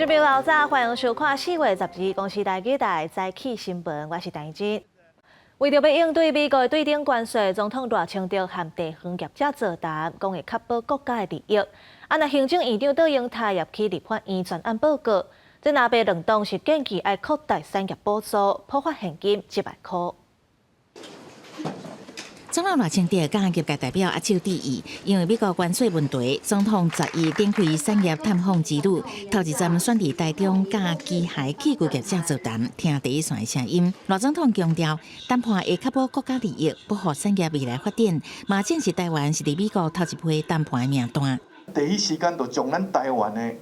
眾朋友早，歡迎收看4月12日公視台語台早起新聞，我是陳真。為著欲應對美國的對等關稅，總統賴清德和地方業者座談，講會確保國家的利益。啊，若行政院長卓榮泰入去立法院專案報告，這藍白兩黨是建議愛擴大產業補助，普發現金1萬箍。總統賴清德佮業界代表握手致意，因為美國關稅問題，總統11展開產業探訪之旅，頭一站選佇台中佮機械器具業者座談，聽第一線的聲音。賴總統強調，談判會確保國家利益，保護產業未來發展，嘛證實台灣是佇美國頭一批談判的名單。第一時間就將咱台灣的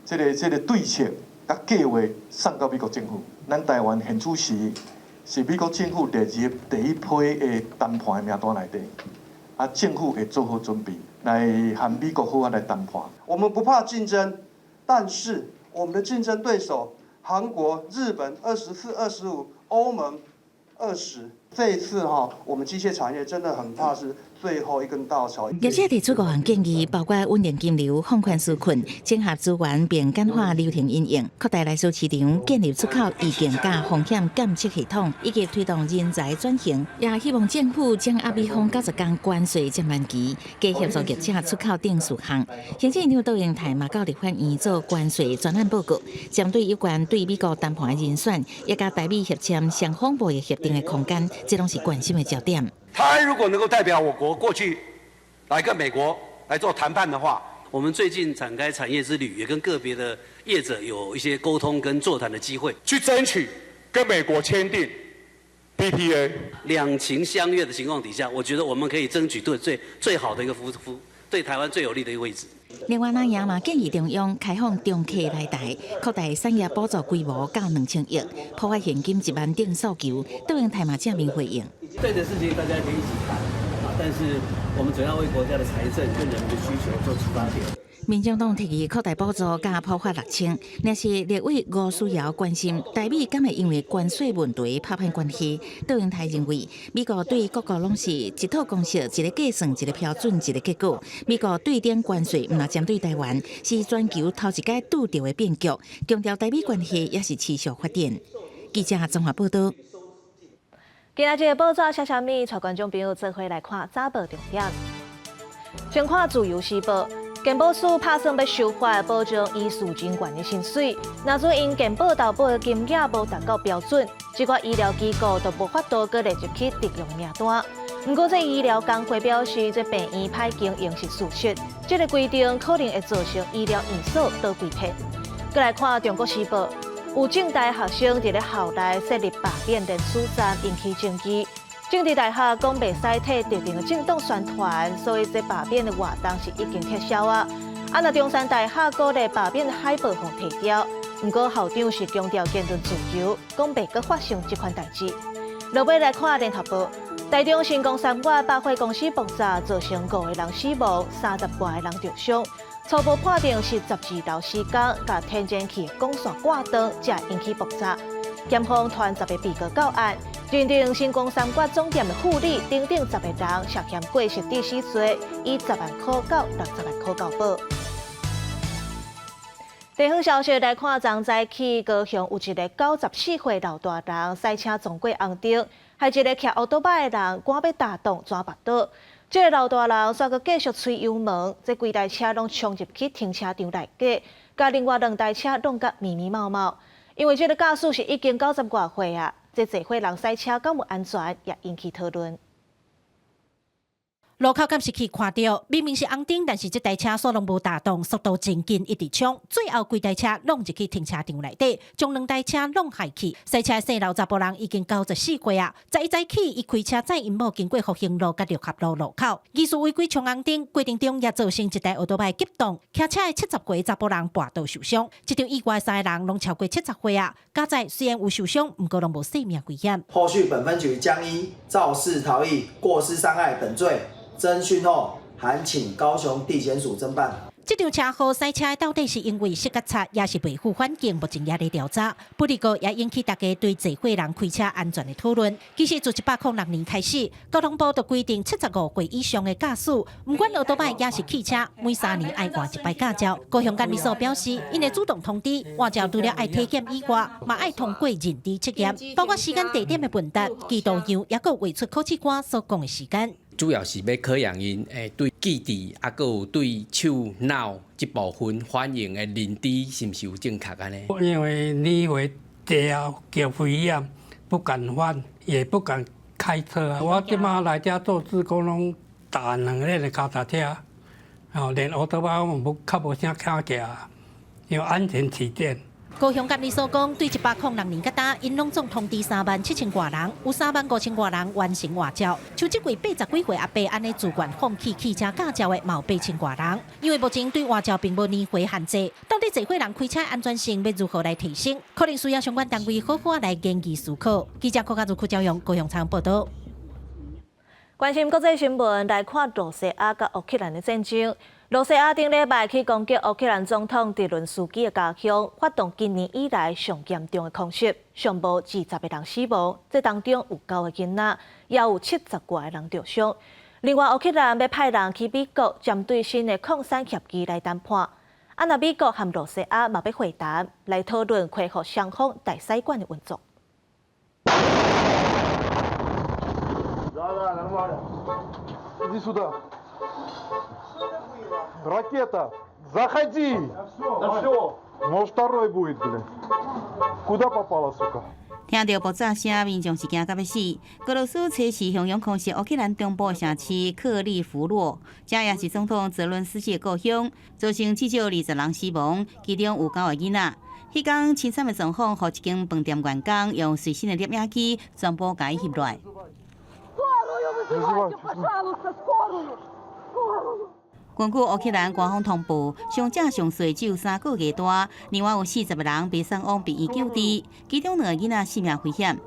這個對策佮計劃送到美國政府，咱台灣現此時是美國政府列入第一批的談判的名單內底，啊，政府會做好準備來和美國好好來談判。我們不怕競爭，但是我們的競爭對手韓國、日本24、25，歐盟20，這一次哈，我們機械產業真的很怕是最後一根稻草。業者提出五項建議，包括穩定金流、放寬紓困、整合資源並簡化流程應用、擴大內銷市場、建立出口預警佮風險監測系統，以及推動人才轉型。也希望政府掌握美方90天關稅暫緩期，加協助業者出口等事項。行政院長卓榮泰嘛到立法院做關稅專案報告，針對有關對美國談判的人選，也佮台美協簽雙方貿易協定的空間，這攏是關心的焦點。他如果能夠代表我國過去來跟美國來做談判的話，我們最近展開產業之旅，也跟個別的業者有一些溝通跟座談的機會，去爭取跟美國簽訂 BTA。兩情相悅的情況底下，我覺得我們可以爭取對最最好的一個服服對台灣最有利的一個位置。另外，咱也嘛建議中央開放中客來台，擴大產業補助規模到2000億，普發現金1萬等訴求，卓榮泰嘛正面回應。對的事情大家可以一起談啊，但是我們主要為國家的財政跟人民的需求做出發點。民眾黨提議擴大補助佮普發6000，若是立委吳思瑤關心台美敢會因為關稅問題拍歹關係，卓榮泰認為美國對各國攏是一套公式、一個計算、一個標準、一個結果。美國對等關稅毋但針對台灣，是全球頭一擺拄著的變局，強調台美關係也是持續發展。記者綜合報道。今仔日報紙寫啥物？帶觀眾朋友做伙來看早報重點。先看自由時報，健保署拍算欲修法保障醫事人員的薪水。若是𪜶健保投保的金額無達到標準，這寡醫療機構就無法度閣列入去適用名單。毋過，這醫療工會表示，這病院歹經營是事實，這个規定可能會造成醫療院所倒規片。閣來看中國時報，有政大學生佇咧校內設立罷免聯署站，引起爭議。政治大學講袂使替特定的政黨宣傳，所以這罷免的活動是已經撤銷啊。啊，若中山大學鼓勵罷免海報予提掉，毋過校長是強調言論自由，講袂閣發生這款代誌。落尾來看聯合報，台中新光三越百貨公司爆炸，造成五个人死亡，30外个人受傷。初步判定是12樓施工，共天然氣管線掛斷，才引起爆炸。檢方傳十个被告到案，認定新光三越總店的副理等等十个人涉嫌過失致死罪，以10萬箍到60萬箍交保。地方消息來看，昨早起高雄有一个94歲老大人駛車撞過紅燈，害一个騎歐多擺的人趕欲踏擋轉跋倒。這个老大人煞閣繼續催油門，這規台車攏衝入去停車場內底，共另外兩台車弄甲密密麻麻。因為這个駕駛是已經90外歲啊，這濟歲人駛車敢有安全，也引起討論。路口監視器看著，明明是紅燈，但是這台車煞攏無踏擋，速度真緊，一直衝，最後規台車弄入去停車場內底，將兩台車弄害去。駛車姓劉查埔人已經94歲啊，11早起，伊開車載𪜶某經過復興路佮六合路路口，疑似違規衝紅燈，過程中也造成一台歐多擺急擋，騎車的70歲查埔人跋倒受傷。這場意外三个人攏超過70歲啊，佳哉雖然有受傷，毋過攏無性命危險。後續本分局將依肇事逃逸、過失傷害等罪偵訊後，函請高雄地檢署偵辦。這場車禍賽車到底是因為摔甲賊，抑是袂赴反應，目前也咧調查。不過也引起大家對坐伙人開車安全的討論。其實自106年開始，交通部就規定75歲以上的駕駛，毋管歐多擺抑是汽車，每3年愛換一擺駕照。高雄監理所表示，𪜶會主動通知換照除了愛體檢以外，嘛愛通過認知測驗，包括時間地點的問答、記錄樣，抑閣畫出考試官所講的時間。主要是欲考驗𪜶對記憶，啊，閣有對手腦這部分反應的認知是毋是有正確按呢？因為年歲大啊，腳肺炎，不敢犯，也不敢開車啊。我這馬來遮做志工，攏踏兩輪的跤踏車，哦，連烏托邦我無較無啥敢騎，因為安全起見。高雄監理所講，對106年到今，𪜶攏總通知3萬7千外人，有3萬5千外人完成換照。像這位80幾歲阿伯按呢自願放棄汽車駕照的，嘛有8千外人。因為目前對換照並無年歲限制，到底坐伙人開車安全性欲如何來提升？可能需要相關單位好好來研究思考。記者郭家如、柯昭勇高雄採訪報導。關心國際新聞，來看羅西亞佮烏克蘭的戰爭。羅西亞頂禮拜去攻擊烏克蘭總統澤倫斯基的家鄉，發動今年以來上嚴重的空襲，上無20個人死亡，這當中有九個囡仔，也有70外個人著傷。另外，烏克蘭欲派人去美國，針對新的礦產協議來談判。啊，若美國和羅西亞嘛欲會談，來討論恢復雙方大使館的運作。 Иди сюда. Ракета, заходи! Да все. Может, второй будет, блин. Куда попала, сука? 聽著爆炸聲，民眾是驚甲欲死。俄羅斯初時洶湧空襲烏克蘭中部的城市克利夫洛，這也是總統澤倫斯基的故鄉，造成至少20人死亡，其中有九個囡仔。彼工凄慘的狀況，予一間飯店員工用隨身的攝影機全部共伊翕落來。根據烏克蘭官方通報，傷者上細只有3個月大，另外有40個人被送往病院救治，其中兩個囡仔性命危險。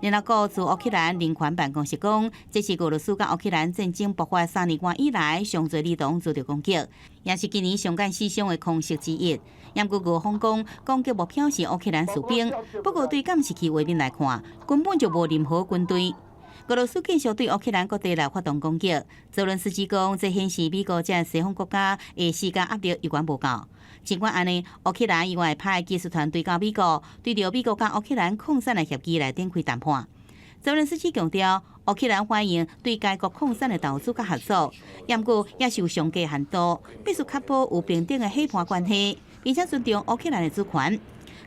聯合國駐烏克蘭人權辦公室講，這是俄羅斯佮烏克蘭戰爭爆發3年外以來上濟兒童遭著攻擊，也是今年上懸死傷的空襲之一。毋過俄方講，攻擊目標是烏克蘭士兵，不過對監視器畫面來看，根本就無任何軍隊。俄羅斯繼續對烏克蘭各地來發動攻擊。澤倫斯基講，這顯示美國這西方國家的施加壓力猶原無夠。儘管按呢，烏克蘭猶會派技術團隊到美國，對著美國佮烏克蘭礦產的協議來展開談判。澤倫斯基強調，烏克蘭歡迎對該國礦產的投資佮合作，毋過也是有上低限度，必須確保有平等的伙伴關係，並且尊重烏克蘭的主權。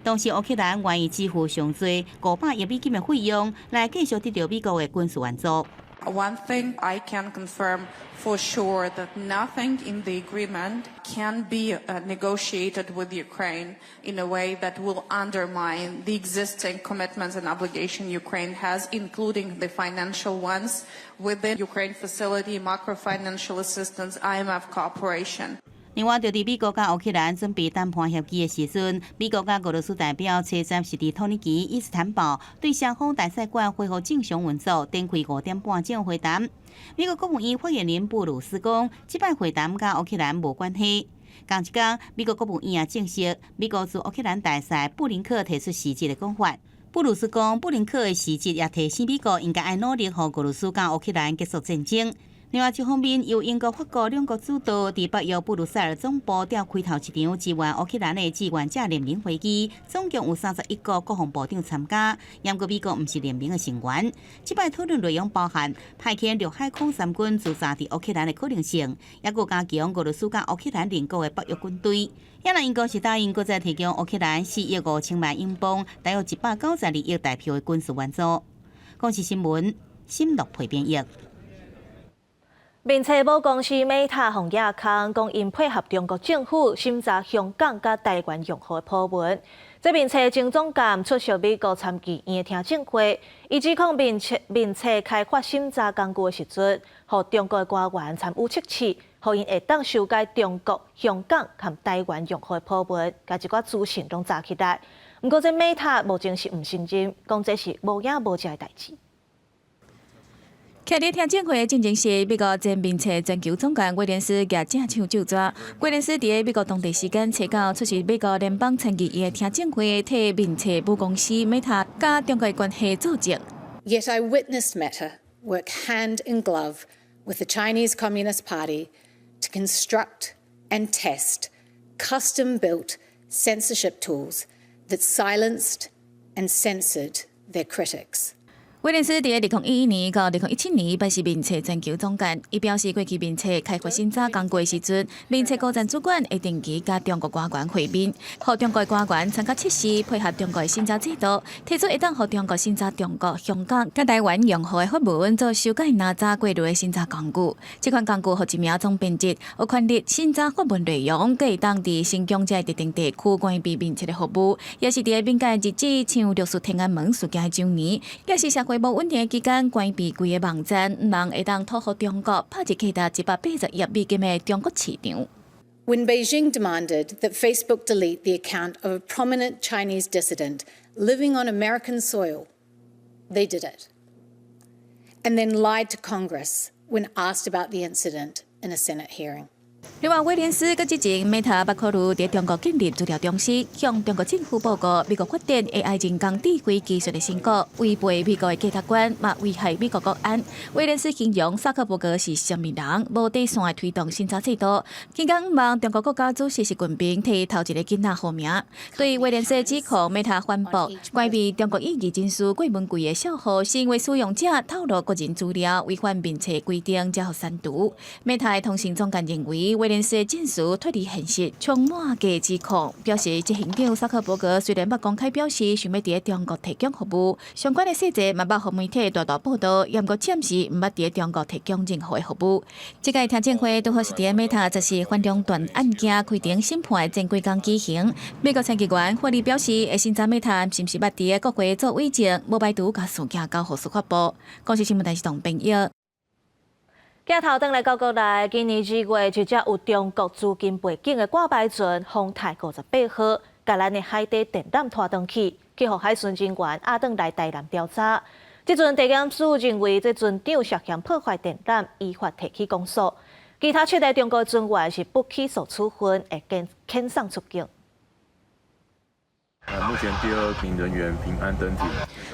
同時，烏克蘭願意支付上濟500億美金的費用，來繼續得著美國的軍事援助。 One thing I can confirm for sure that nothing in the agreement can be negotiated with Ukraine in a way that will undermine the existing commitments and obligation Ukraine has, including the financial ones within Ukraine facility, macro financial assistance, IMF cooperation. 另外，就佇美國佮烏克蘭準備談判協議的時陣，美國佮俄羅斯代表初十是佇土耳其伊斯坦堡對雙方大使館恢復正常運作，展開5點半鐘會談。美國國務院發言人布魯斯講，這擺會談佮烏克蘭無關係。仝一工，美國國務院也證實，美國駐烏克蘭大使布林克提出辭職的講法。布魯斯講，布林克的辭職也提醒美國應該愛努力，予俄羅斯佮烏克蘭結束戰爭。另外一方面，由英國、法國兩國主導，佇北約布魯塞爾總部召開頭一場支援烏克蘭的志願者聯盟會議，總共有31個國防部長參加。毋過美國毋是聯盟的成員。這擺討論內容包含派遣陸海空三軍駐紮佇烏克蘭的可能性，抑閣加強俄羅斯佮烏克蘭鄰國的北約軍隊。也若英國是答應閣再提供烏克蘭4億5千萬英鎊，大約192億台幣的軍事援助。公視新聞，新樂培編譯。面冊母公司 Meta 予額空，講𪜶配合中國政府審查香港佮台灣用戶的 po 文。這面冊前總監出席美國參議院的聽證會，伊指控面冊面冊開發審查工具的時陣，予中國的官員參與測試，予𪜶會當修改中國、香港佮台灣用戶的 po 文，共一寡資訊攏查起來。毋過這 Meta 目前是毋承認，講這是無影無跡的代誌。徛佇聽證會進前是美國前面冊全球總監威廉斯舉正手就座。威廉斯佇美國當地時間初九出席美國聯邦參議院的聽證會，替面冊母公司 Meta 佮中國關係作證。 Yet I witnessed Meta work hand in glove with the Chinese Communist Party to construct and test custom-built censorship tools that silenced and censored their critics. 威廉斯佇2011年到2017年，捌是面冊全球總監。伊表示，過去面冊開發審查工具時陣，面冊高層主管會定期佮中國官員會面，予中國官員參加測試，配合中國審查制度，提出會當予中國審查中國、香港、佮台灣用戶的發文做修改拿查過濾的審查工具。這款工具予一名總編輯有權力審查發文內容，閣會當佇新疆這特定地區關閉面冊的服務，也是佇敏感日子，像六四天安門事件的周年，也是社會無穩定的期間，關閉規个網站，毋通會當討好中國，拍入價值180億美金的中國市場。 When Beijing demanded that Facebook delete the account of a prominent Chinese dissident living on American soil, they did it. And then lied to Congress when asked about the incident in a Senate hearing. 另外，威廉斯閣之前，Meta 捌考慮佇中國建立資料中心，向中國政府報告美國發展 AI 人工智慧技術的成果，違背美國的價值觀，嘛危害美國國安。威廉斯形容薩克伯格是雙面人，無底線的推動審查制度。更加毋望中國國家主席習近平替頭一個囡仔號名。對威廉斯的指控，Meta 反駁，關閉中國異議人士郭文貴的帳號，是因為使用者透露個人資料，違反面冊規定，才予刪除。Meta 的通訊總監認為，威廉斯的證詞脫離現實，充滿假指控，表示執行長薩克伯格雖然捌公開表示想欲佇中國提供服務，相關的細節嘛捌予媒體大大報道，毋過暫時毋捌佇中國提供任何的服務。這屆聽證會拄好是佇 Meta 這是反壟斷案件開庭審判的前幾工舉行。美國參議員霍利表示，會審查 Meta 是毋是捌佇國會做偽證，無排除共事件交予司法部。公視新聞台視動編譯。鏡頭轉來到國內，今年2月，一隻有中國資金背景的掛牌船風泰58號，共咱的海底電纜拖轉去，去予海巡人員押轉來台南調查。這陣地檢署認為，這船長涉嫌破壞電纜，依法提起公訴。其他七个中國船員是不起訴處分，會遣送出境。目前第二名人員平安登艇。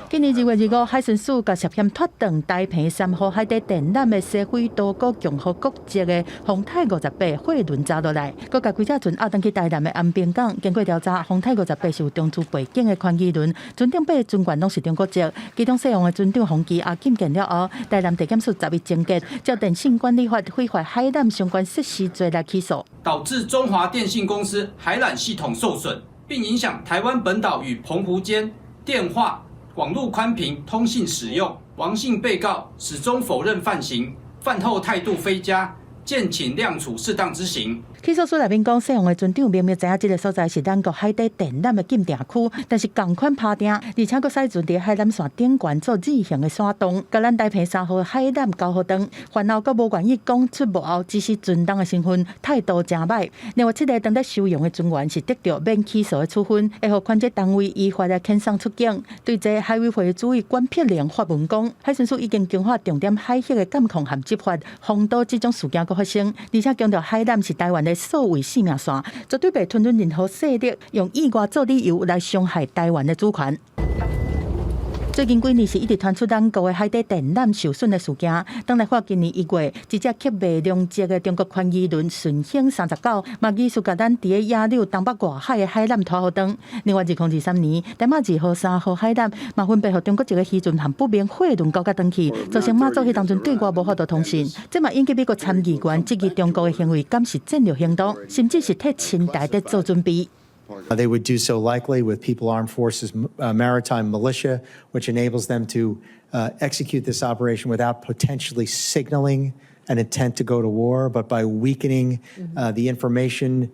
今年2月25，海巡署共涉嫌拖斷台澎3號海底電纜的西非多哥共和國籍的風泰58貨輪查落來，閣共規隻船押轉去台南的安平港。經過調查，風泰58是有中資背景的寬魚輪，船頂八个船員攏是中國籍。其中姓王的船長馮基押禁見了後，台南地檢署11偵結，照電信管理法毀壞海纜相關設施罪來起訴，導致中華電信公司海纜系統受損，並影響台灣本島與澎湖間電話、網路寬頻通信使用。王姓被告始終否認犯行，犯後態度非佳，建請量處適當之刑。起訴書內面講，姓王的船長明明知影這个所在是咱國海底電纜的禁定區，但是仝款拍碇，而且閣駛船佇海纜線頂懸做自行的線動，共咱台澎3號海纜交予斷，犯後閣無願意講出幕後指使船東的身份，態度誠䆀。另外七个當咧收容的船員是得著免起訴的處分，會予牽制單位依法來遣送出境。對這海委會主委管碧玲發文講，海巡署已經強化重點海域的監控和執法，防堵這種事件閣發生，而且強調海纜是台灣的數位生命線，絕對袂吞忍任何勢力用意外做理由來傷害台灣的主權。最近幾年是一直傳出咱國的海底電纜受損的事件。當來看今年1月，一隻克賣糧籍的中國寬魚輪順興39，嘛疑似共咱佇咧野柳東北外海的海纜拖予斷。另外，2023年，台馬2號、3號海纜嘛分別予中國一个漁船和不明貨輪勾佮斷去，造成馬祖彼當陣對外無法度通訊。這嘛引起美國參議員質疑中國的行為，敢是戰略行動，甚至是替侵台佇做準備。 They would do so likely with People Armed Forces Maritime Militia, which enables them to execute this operation without potentially signaling an intent to go to war, but by weakening the information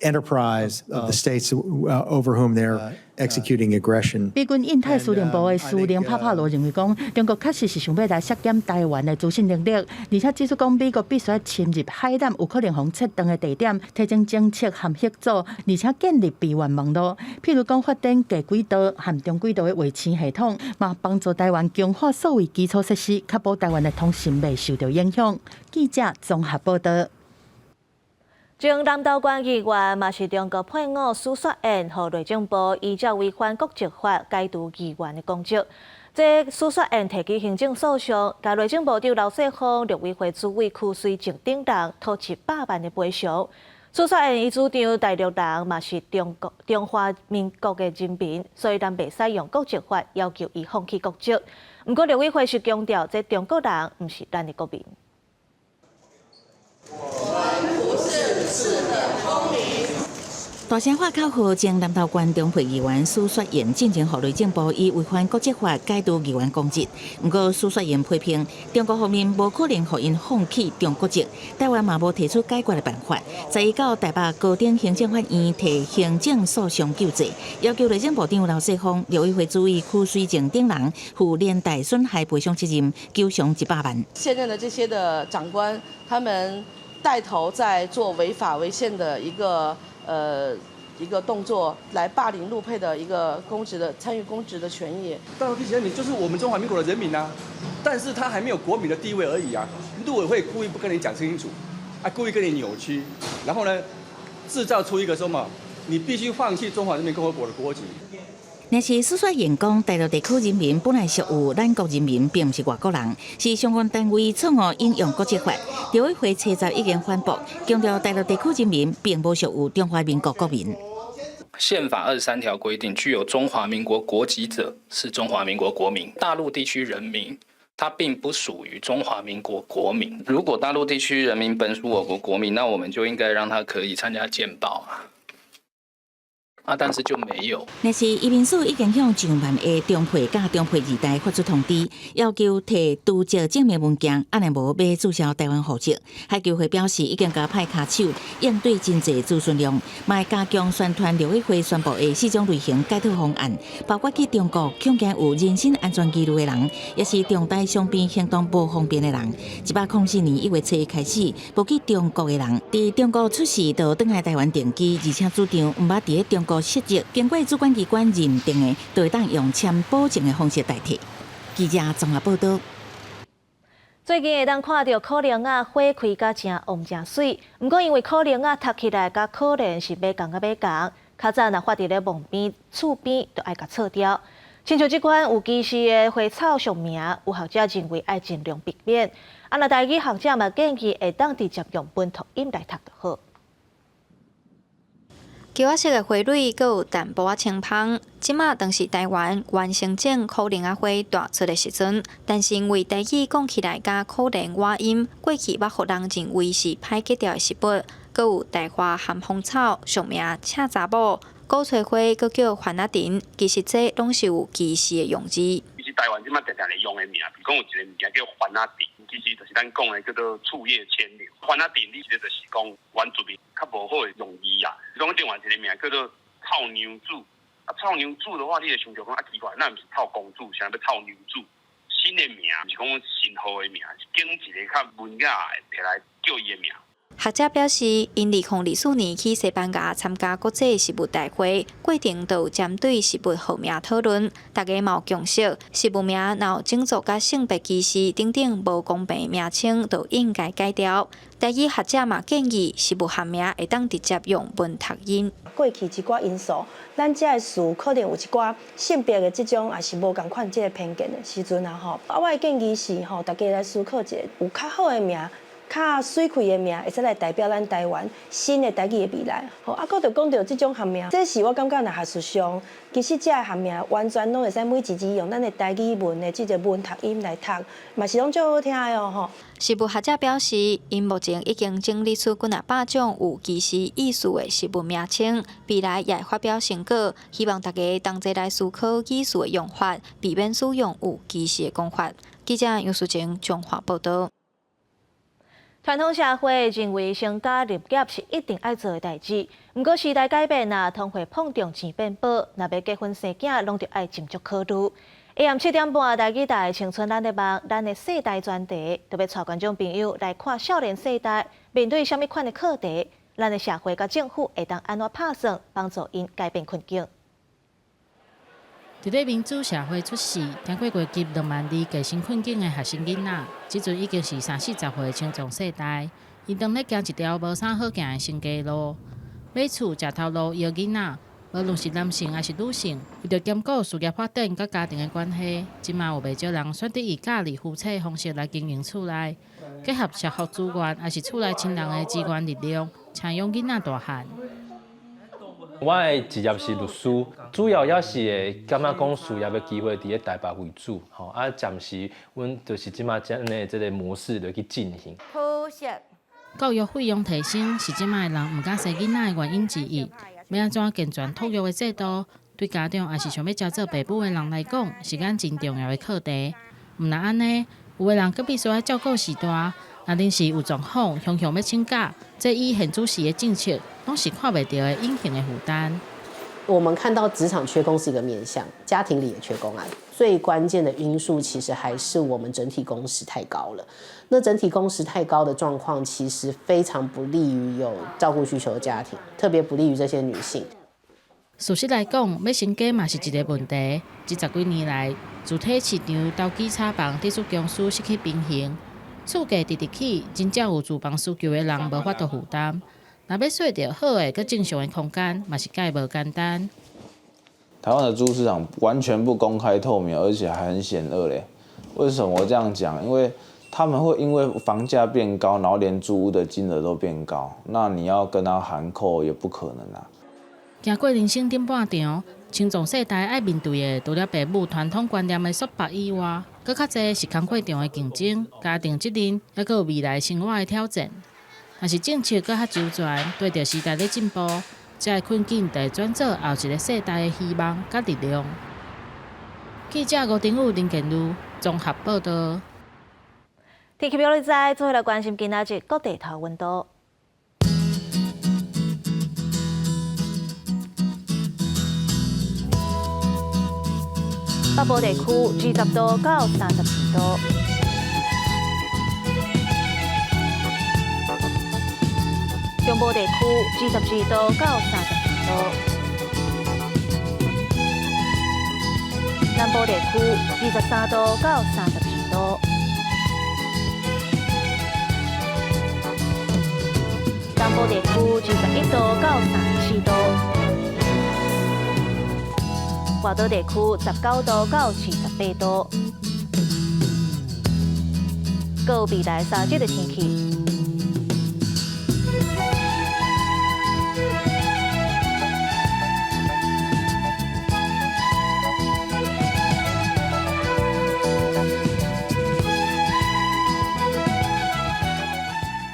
enterprise of the states over whom they're executing aggression. 美軍印太司令部的司令帕帕羅認為講，中國確實是想欲來削減台灣的資訊能力，而且指出講美國必須深入海膽有可能予切斷的地點，提前偵測和協助，而且建立備援網路，譬如講發展低軌道和中軌道的衛星系統，嘛幫助台灣強化數位基礎設施，確保台灣的通訊袂受到影響。記者綜合報道。前南投縣議員嘛是中國配偶許雪燕，予內政部依照違反國籍法解除議員的公職。這許雪燕提起行政訴訟，共內政部長劉世鋒、陸委會主委邱瑞正等人討100萬的賠償。許雪燕伊主張大陸人嘛是中國中華民國的人民，所以咱袂使用國籍法要求伊放棄國籍。毋過陸委會是強調，這中國人毋是咱的國民。我們不是次等公民。大聲喊口號，前南投縣中會議員許雪燕進前予內政部以違反國籍法解除議員公職。毋過許雪燕批評中國方面無可能予𪜶放棄中國籍，台灣嘛無提出解決的辦法。十伊到台北高等行政法院提行政訴訟救濟，要求內政部長劉世鋒、陸委會主委邱瑞正等人負連帶損害賠償責任，求償100萬。現任的這些的長官，他們帶頭在做違法違憲的一個動作，來霸凌陸配的一個公職的參與公職的權益。大陸地區人民就是我們中華民國的人民啊，但是他還沒有國民的地位而已啊。陸委會故意不跟你講清楚，啊，故意跟你扭曲，然後呢，製造出一個說嘛，你必須放棄中華人民共和國的國籍。若是許雪燕講，大陸地區人民本來屬於咱國人民，並毋是外國人，是相關單位錯誤引用國籍法。陸委會查查已經反駁，強調大陸地區人民並無屬於中華民國國民。憲法23條規定，具有中華民國國籍者是中華民國國民。大陸地區人民，他並不屬於中華民國國民。如果大陸地區人民本屬我國國民，那我們就應該讓他可以參加健保啊。啊，但是就沒有。若是移民署已經向上萬个中配佮中配二代發出通知，要求提除籍證明文件，按呢無欲註銷台灣戶籍。海基會表示，已經共派跤手應對真濟資訊量，嘛會加強宣傳陸委會宣布的四種類型解套方案，包括去中國恐驚有人身安全疑慮的人，抑是重大傷病行動無方便的人。104年1月初開始，無去中國的人，佇中國出世就轉來台灣定居，而且主張毋捌佇咧中國失職，經過主管機關認定的，就會當用簽保證的方式代替。記者綜合報道。最近會當看著可憐仔花開甲誠旺誠媠，毋過因為可憐仔讀起來佮可憐是馬仝佮馬仝，較早若發佇咧門邊、厝邊，就愛共鋤掉。親像這款有歧視的花草俗名，有學者認為愛盡量避免。啊，若台語學者嘛建議會當直接用文讀音來讀就好。球仔色的花蕊，閣有淡薄仔青芳。這馬當是台灣原生種苦苓仔花大出的時陣，但是因為台語講起來佮可憐倚音，過去捌予人認為是歹格調的食物。閣有大花咸豐草，俗名赤查某，鼓吹花閣叫番仔藤，其實這攏是有歧視的用字。其實台灣這馬常常咧用的名，比如講有一个物件叫番仔藤，其實就是咱講的叫做醋葉牽牛。番仔藤，你這就是講原住民較無好的用字啊。講另外一个名叫做臭娘子，啊臭娘子的話，你會想著講啊奇怪，那毋是臭公子，啥欲臭娘子？新的名，毋是講新號的名，是揀一个較文雅的提來叫伊的名。學者表示，𪜶2024年去西班牙參加國際食物大會，過程就有針對食物號名討論，大家嘛有共識，食物名若有種族佮性別歧視等等無公平名稱，就應該改掉。台語學者嘛建議，食物學名會當直接用文讀音。過去一寡因素，咱這个詞可能有一寡性別的這種，也是無仝款這个偏見的時陣啊吼。啊，我的建議是吼，大家來思考一下，有較好的名。較媠氣的名，會使來代表咱台灣新的台語的未來。吼，啊，閣就講著這種學名，這是我感覺若學術上，其實這个學名完全攏會使每一字用咱的台語文的這個文讀音來讀，嘛是攏足好聽的哦吼。食物學者表示，𪜶目前已經整理出幾若百種有歧視意思的食物名稱，未來也會發表成果，希望大家同齊來思考語詞的用法，避免使用有歧視的講法。記者楊淑靜，彰化報導。傳統社會認為成家立業是一定愛做的代誌，毋過時代改變啊，通貨膨脹錢變薄，若欲結婚生囝，攏著愛斟酌考慮。下暗7點半，台語台青春咱的夢，咱的世代專題，著欲帶觀眾朋友來看少年世代面對啥物款的課題，咱的社會佮政府會當按怎拍算幫助𪜶改變困境。佇咧民主社會出世，經過月入2萬2計生困境的學生囡仔，這陣已經是三四十歲的青壯世代。𪜶當咧行一條無啥好行的成家路，買厝、食頭路、養囡仔，無論是男性抑是女性，為著兼顧事業發展佮家庭的關係，這馬有袂少人選擇以教育夫妻方式來經營厝內，結合社福資源，抑是厝內親人的資源力量，請養囡仔大漢。我的職業是律師，主要也是會感覺講事業的機會佇咧台北為主，吼啊，暫時阮就是這馬按呢這個模式來去進行。教育費用提升是這馬的人毋敢生囡仔的原因之一。欲按怎健全托育的制度，對家長抑是想欲成做爸母的人來講，是間真重要的課題。毋但按呢，有的人閣必須愛照顧序大，若臨時有狀況，常常欲請假，這以現主時的政策，攏是看袂著的隱形的負擔。我們看到職場缺工是一個面向，家庭裡也缺工啊。最關鍵的因素其實還是我們整體工時太高了。那整體工時太高的狀況，其實非常不利於有照顧需求的家庭，特別不利於這些女性。事實來講，欲成家嘛是一個問題。這十幾年來，住宅市場投機炒房，致使公司失去平衡，厝價直直起，真正有住房需求的人無法度負擔。若欲稅著好的、閣正常的空間，嘛是蓋無簡單。台灣的租屋市場完全不公開透明，而且還很險惡嘞。為什麼我這樣講？因為他們會因為房價變高，然後連租屋的金額都變高，那你要跟他函扣也不可能啊。行過人生頂半場，青壯世代愛面對的，除了父母傳統觀念的束縛以外，閣較濟是工課場的競爭、家庭責任，抑閣有未來生活的挑戰。若是政策閣較周全，綴著時代咧進步，這个困境就會轉做後一个世代的希望佮力量。記者吳定宇、林建如綜合報導。天氣表你知，做伙來關心今仔日各地頭溫度。北部地區20度到32度。中部地區22度到32度，南部地區23度到32度，東部地區21度到34度，外島地區19度到28度，閣有未來3日的天氣。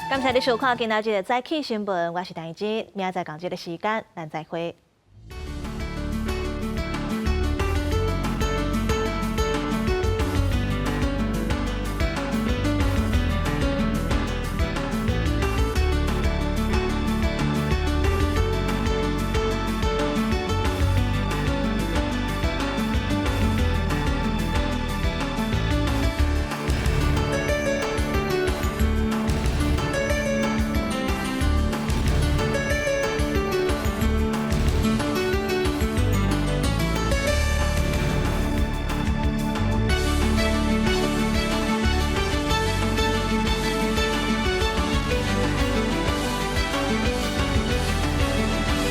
感謝你收看今仔日的早起新聞，我是陳怡之，明仔載仝這个時間，咱再會。